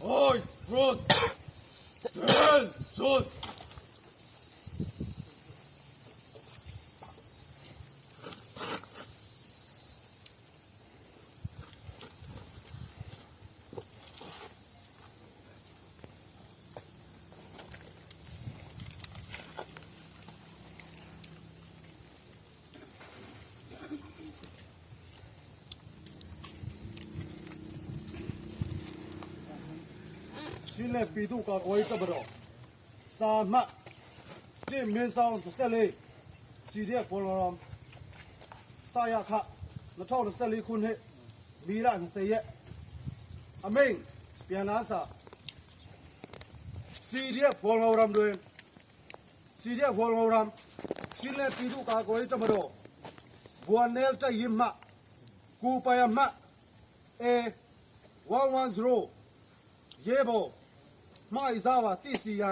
Eyes front! Attention! ချင်းလက်ပြည်သူ့ကာကွယ်ရေးတပ်မတော်စာမှတ်1မင်းဆောင်24စီတဲ့ဘောလော်စာရခ2024ခုနှစ်မေလ20ရက်အမိန့်ပြန်လာစာစီတဲ့ဘောလော်ရမ်တွင်စီတဲ့ဘောလော်ရမ်ချင်းလက်ပြည်သူ့ကာကွယ်ရေးတပ်မတော်ဘွန်နယ်တရင်မှကိုပါယမအေ110ရဲဘော်မိုင်စားပါတိစီယံ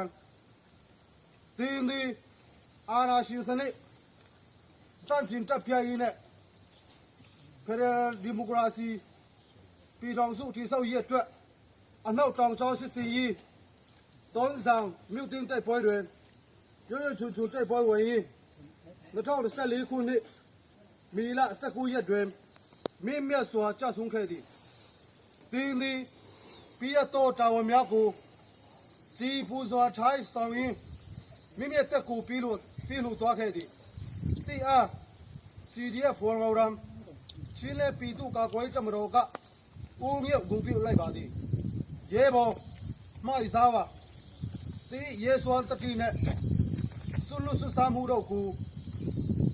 တင်းဒီအာနာရှင်စနစ်စန့်ကျင်တပ်ပြရေးနဲ့ဖက်ဒရယ်ဒီမိုကရေစီပြည်ထောင်စုတည်ဆောက်ရေးအတွက်အနောက်တောင်ကျောင်းစစ်စင်ရေးတောင်းဆောင်မြို့တင်တိုက်ပွဲတွင်ရွရွချွန်ချွန်တိုက်ပွဲဝင်ရေး2014ခုနှစ်မေလ19ရက်တွင်မင်းမြတ်စွာကြဆုံးခဲ့သည်တင်းဒီပြရတော့တာဝန်များကို စီပူစွာထိုင်းဆောင်ရင်မိမိတက်ကိုပြီးလို့ပြီးလို့သွားခဲ့သည်တိအား CDF ဖော်လော်ရမ်ချင်းလက်ပီတုကာကွယ်တမတော်ကဦးမြုပ်ဂုံပြလိုက်ပါသည်ရဲဘော်မိုက်စားပါတိရဲစွမ်းတတိနဲ့ဆွလွတ်ဆွစားမှုတော့ကို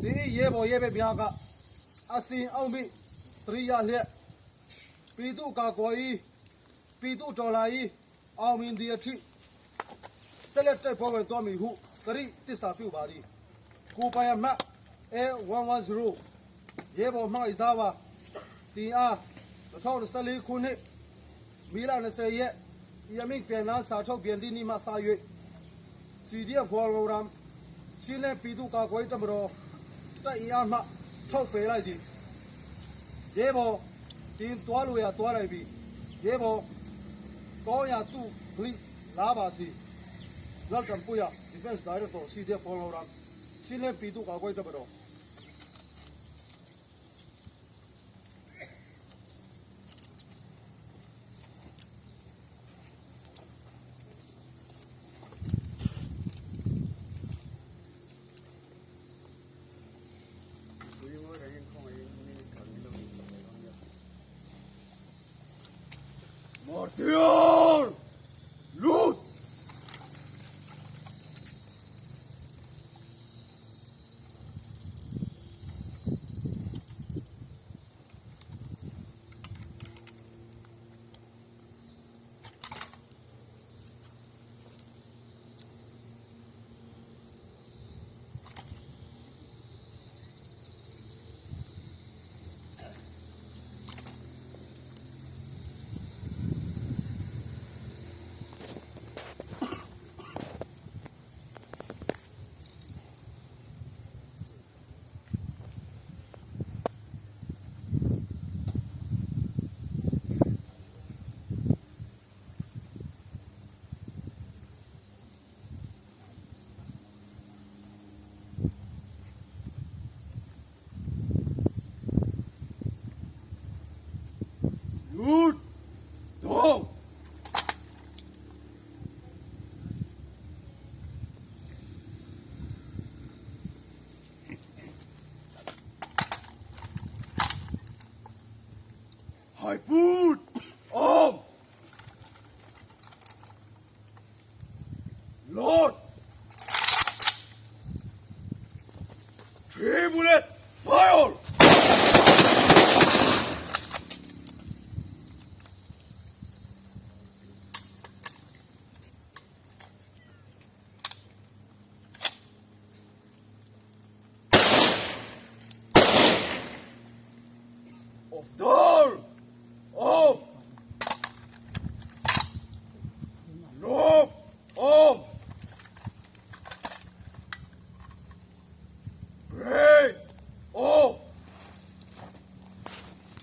ဒီရဲဘော်ရဲပဲများကအစင်အောင်မိတရိယာလျက်ပီတုကာကွယ်ပီတုတော်လာဤအောင်မြင်ဒီအထိဆက်လက်တိုက်ပွဲဝင်သွားမည်ဟုဂရိတစ္ဆာပြုပါသည်ကိုပိုင်မတ် A110 ရဲဘော်မှိုက်စားပါတင်အား2014ခုနှစ်မီလ20ရက်ယမိပြန်လာစာထုတ်ပြန်ဒီနေ့မှစ၍ CDF ခေါ်လောရမ်ချင်းလဲပြည်သူ့ကာကွယ်တမတော်တိုက်အားမှထုတ်ပယ်လိုက်သည်ရဲဘော်တင်သွားလို့ရသွားလိုက်ပြီရဲဘော်ကောင်းရသူ့ဂလိလာပါစီလက်တံပူရ Defense Director CDF ခေါ်လောရမ်ချင်းလဲပြည်သူ့ကာကွယ်တမတော် Martial! Loot! Loot! Down! High boot! Arm! Lord! Three bullet! Fire! Of down!